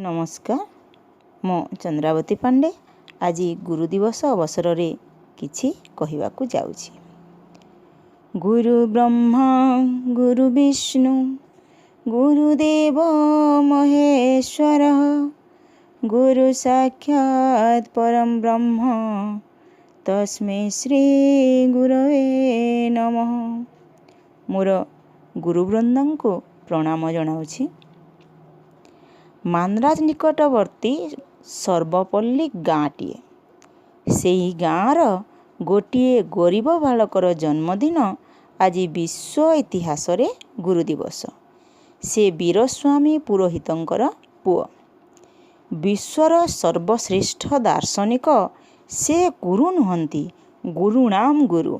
ନମସ୍କାର, ମୁଁ ଚନ୍ଦ୍ରାବତୀ ପାଣ୍ଡେ। ଆଜି ଗୁରୁ ଦିବସ ଅବସରରେ କିଛି କହିବାକୁ ଯାଉଛି। ଗୁରୁ ବ୍ରହ୍ମା, ଗୁରୁ ବିଷ୍ଣୁ, ଗୁରୁଦେବ ମହେଶ୍ୱର, ଗୁରୁ ସାକ୍ଷାତ ପରମ ବ୍ରହ୍ମ, ତସ୍ମୈ ଶ୍ରୀ ଗୁରବେ ନମଃ। ମୋର ଗୁରୁବୃନ୍ଦଙ୍କୁ ପ୍ରଣାମ ଜଣାଉଛି। ମାନ୍ଦ୍ରାଜ ନିକଟବର୍ତ୍ତୀ ସର୍ବପଲ୍ଲୀ ଗାଁଟିଏ। ସେଇ ଗାଁର ଗୋଟିଏ ଗରିବ ବାଳକର ଜନ୍ମଦିନ ଆଜି ବିଶ୍ୱ ଇତିହାସରେ ଗୁରୁ ଦିବସ। ସେ ବୀରସ୍ୱାମୀ ପୁରୋହିତଙ୍କର ପୁଅ। ବିଶ୍ୱର ସର୍ବଶ୍ରେଷ୍ଠ ଦାର୍ଶନିକ ସେ ଗୁରୁ ନୁହନ୍ତି, ଗୁରୁଣାମ ଗୁରୁ।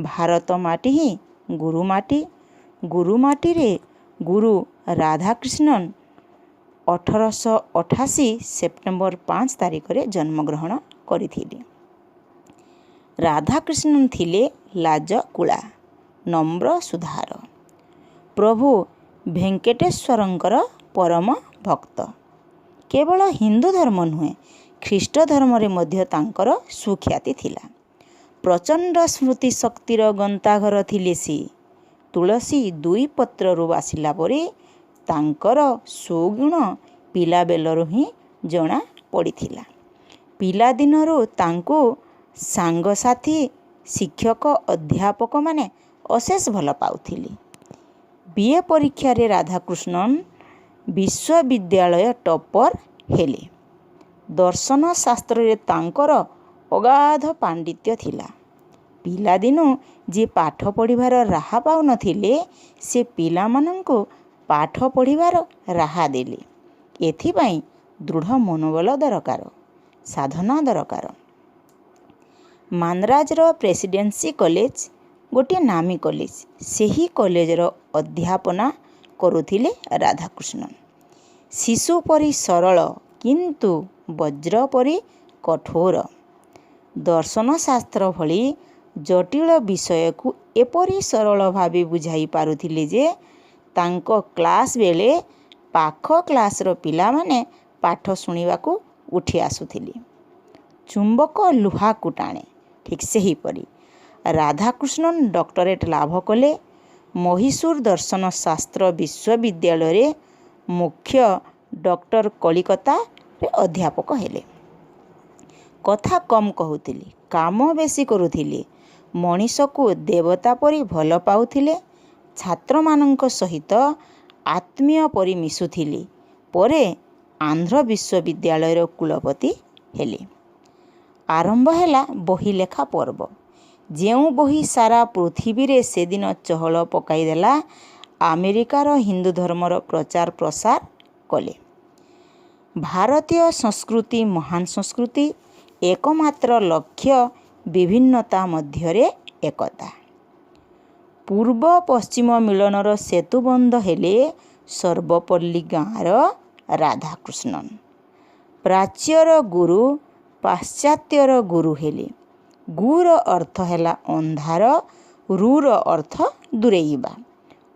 ଭାରତ ମାଟି ହିଁ ଗୁରୁମାଟି। ଗୁରୁମାଟିରେ ଗୁରୁ ରାଧାକ୍ରିଷ୍ଣନ 1888 ସେପ୍ଟେମ୍ବର 5 ତାରିଖରେ ଜନ୍ମଗ୍ରହଣ କରିଥିଲେ। ରାଧାକ୍ରିଷ୍ଣନ ଥିଲେ ଲାଜକୁଳା, ନମ୍ର ସୁଧାର, ପ୍ରଭୁ ଭେଙ୍କଟେଶ୍ୱରଙ୍କର ପରମ ଭକ୍ତ। କେବଳ ହିନ୍ଦୁ ଧର୍ମ ନୁହେଁ, ଖ୍ରୀଷ୍ଟ ଧର୍ମରେ ମଧ୍ୟ ତାଙ୍କର ସୁଖ୍ୟାତି ଥିଲା। ପ୍ରଚଣ୍ଡ ସ୍ମୃତି ଶକ୍ତିର ଗନ୍ତାଘର ଥିଲେ ସେ। ତୁଳସୀ ଦୁଇ ପତ୍ରରୁ ବାସିଲା ପରି ତାଙ୍କର ସୁଗୁଣ ପିଲାବେଳରୁ ହିଁ ଜଣା ପଡ଼ିଥିଲା। ପିଲାଦିନରୁ ତାଙ୍କୁ ସାଙ୍ଗସାଥି, ଶିକ୍ଷକ, ଅଧ୍ୟାପକମାନେ ଅଶେଷ ଭଲ ପାଉଥିଲେ। ବି ଏ ପରୀକ୍ଷାରେ ରାଧାକୃଷ୍ଣନ ବିଶ୍ୱବିଦ୍ୟାଳୟ ଟପର ହେଲେ। ଦର୍ଶନ ଶାସ୍ତ୍ରରେ ତାଙ୍କର ଅଗାଧ ପାଣ୍ଡିତ୍ୟ ଥିଲା। ପିଲାଦିନୁ ଯିଏ ପାଠ ପଢ଼ିବାର ରାହା ପାଉନଥିଲେ, ସେ ପିଲାମାନଙ୍କୁ ପାଠ ପଢ଼ିବାର ରାହା ଦେଲେ। ଏଥିପାଇଁ ଦୃଢ଼ ମନୋବଳ ଦରକାର, ସାଧନା ଦରକାର। ମାନ୍ଦ୍ରାଜର ପ୍ରେସିଡେନ୍ସି କଲେଜ ଗୋଟିଏ ନାମୀ କଲେଜ। ସେହି କଲେଜର ଅଧ୍ୟାପନା କରୁଥିଲେ ରାଧାକୃଷ୍ଣନ। ଶିଶୁ ପରି ସରଳ, କିନ୍ତୁ ବଜ୍ର ପରି କଠୋର। ଦର୍ଶନଶାସ୍ତ୍ର ଭଳି ଜଟିଳ ବିଷୟକୁ ଏପରି ସରଳ ଭାବେ ବୁଝାଇ ପାରୁଥିଲେ ଯେ ତାଙ୍କ କ୍ଲାସ୍ ବେଳେ ପାଖ କ୍ଲାସ୍ର ପିଲାମାନେ ପାଠ ଶୁଣିବାକୁ ଉଠି ଆସୁଥିଲେ। ଚୁମ୍ବକ ଲୁହାକୁ ଟାଣେ, ଠିକ୍ ସେହିପରି। ରାଧାକୃଷ୍ଣନ ଡକ୍ଟରେଟ୍ ଲାଭ କଲେ। ମହୀଶୂର ଦର୍ଶନ ଶାସ୍ତ୍ର ବିଶ୍ୱବିଦ୍ୟାଳୟରେ ମୁଖ୍ୟ ଡକ୍ଟର କଲିକତାରେ ଅଧ୍ୟାପକ ହେଲେ। କଥା କମ୍ କହୁଥିଲେ, କାମ ବେଶୀ କରୁଥିଲେ। ମଣିଷକୁ ଦେବତା ପରି ଭଲ ପାଉଥିଲେ। ଛାତ୍ରମାନଙ୍କ ସହିତ ଆତ୍ମୀୟ ପରି ମିଶୁଥିଲେ। ପରେ ଆନ୍ଧ୍ର ବିଶ୍ୱବିଦ୍ୟାଳୟର କୁଳପତି ହେଲେ। ଆରମ୍ଭ ହେଲା ବହି ଲେଖା ପର୍ବ। ଯେଉଁ ବହି ସାରା ପୃଥିବୀରେ ସେଦିନ ଚହଳ ପକାଇଦେଲା। ଆମେରିକାର ହିନ୍ଦୁ ଧର୍ମର ପ୍ରଚାର ପ୍ରସାର କଲେ। ଭାରତୀୟ ସଂସ୍କୃତି ମହାନ ସଂସ୍କୃତି, ଏକମାତ୍ର ଲକ୍ଷ୍ୟ ବିଭିନ୍ନତା ମଧ୍ୟରେ ଏକତା। ପୂର୍ବ ପଶ୍ଚିମ ମିଳନର ସେତୁବନ୍ଧ ହେଲେ ସର୍ବପଲ୍ଲୀ ଗାଁର ରାଧାକୃଷ୍ଣନ। ପ୍ରାଚ୍ୟର ଗୁରୁ ପାଶ୍ଚାତ୍ୟର ଗୁରୁ ହେଲେ। ଗୁର ଅର୍ଥ ହେଲା ଅନ୍ଧାର, ରୁର ଅର୍ଥ ଦୂରେଇବା।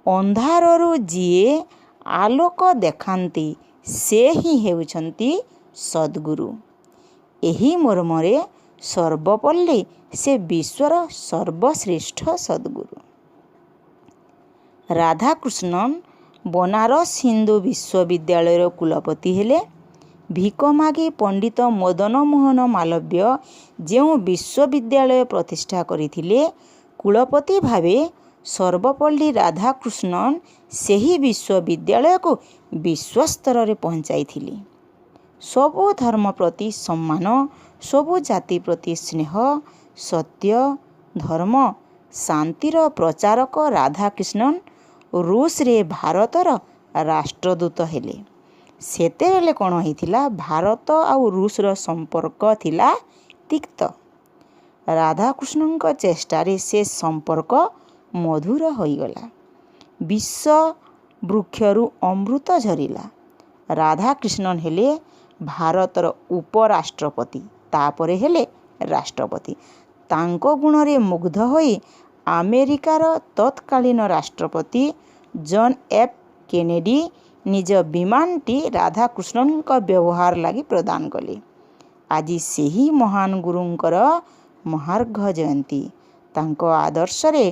ଅନ୍ଧାରରୁ ଯିଏ ଆଲୋକ ଦେଖାନ୍ତି, ସେ ହିଁ ହେଉଛନ୍ତି ସଦ୍ଗୁରୁ। ଏହି ମର୍ମରେ ସର୍ବପଲ୍ଲୀ ସେ ବିଶ୍ୱର ସର୍ବଶ୍ରେଷ୍ଠ ସଦ୍ଗୁରୁ। ରାଧାକୃଷ୍ଣନ ବନାରସ ହିନ୍ଦୁ ବିଶ୍ୱବିଦ୍ୟାଳୟର କୁଳପତି ହେଲେ। ଭିକ ମାଗି ପଣ୍ଡିତ ମଦନ ମୋହନ ମାଲବ୍ୟ ଯେଉଁ ବିଶ୍ୱବିଦ୍ୟାଳୟ ପ୍ରତିଷ୍ଠା କରିଥିଲେ, କୁଳପତି ଭାବେ ସର୍ବପଲ୍ଲୀ ରାଧାକୃଷ୍ଣନ ସେହି ବିଶ୍ୱବିଦ୍ୟାଳୟକୁ ବିଶ୍ୱସ୍ତରରେ ପହଞ୍ଚାଇଥିଲେ। ସବୁ ଧର୍ମ ପ୍ରତି ସମ୍ମାନ, ସବୁ ଜାତି ପ୍ରତି ସ୍ନେହ, ସତ୍ୟ, ଧର୍ମ, ଶାନ୍ତିର ପ୍ରଚାରକ ରାଧାକୃଷ୍ଣନ ରୁଷରେ ଭାରତର ରାଷ୍ଟ୍ରଦୂତ ହେଲେ। ସେତେବେଳେ କ'ଣ ହେଇଥିଲା? ଭାରତ ଆଉ ରୁଷର ସମ୍ପର୍କ ଥିଲା ତିକ୍ତ। ରାଧାକୃଷ୍ଣଙ୍କ ଚେଷ୍ଟାରେ ସେ ସମ୍ପର୍କ ମଧୁର ହୋଇଗଲା। ବିଷ ବୃକ୍ଷରୁ ଅମୃତ ଝରିଲା। ରାଧାକୃଷ୍ଣନ ହେଲେ ଭାରତର ଉପରାଷ୍ଟ୍ରପତି, ତାପରେ ହେଲେ ରାଷ୍ଟ୍ରପତି। ତାଙ୍କ ଗୁଣରେ ମୁଗ୍ଧ ହୋଇ ଆମେରିକାର ତତ୍କାଳୀନ ରାଷ୍ଟ୍ରପତି ଜନ୍ ଏଫ୍ କେନେଡ଼ି ନିଜ ବିମାନଟି ରାଧାକୃଷ୍ଣଙ୍କ ବ୍ୟବହାର ଲାଗି ପ୍ରଦାନ କଲେ। ଆଜି ସେହି ମହାନ ଗୁରୁଙ୍କର ମହାର୍ଘ ଜୟନ୍ତୀ। ତାଙ୍କ ଆଦର୍ଶରେ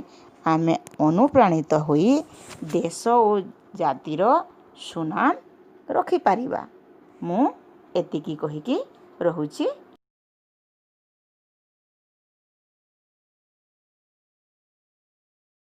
ଆମେ ଅନୁପ୍ରାଣିତ ହୋଇ ଦେଶ ଓ ଜାତିର ସୁନାମ ରଖିପାରିବା। ମୁଁ ଏତିକି କହିକି ରହୁଛି।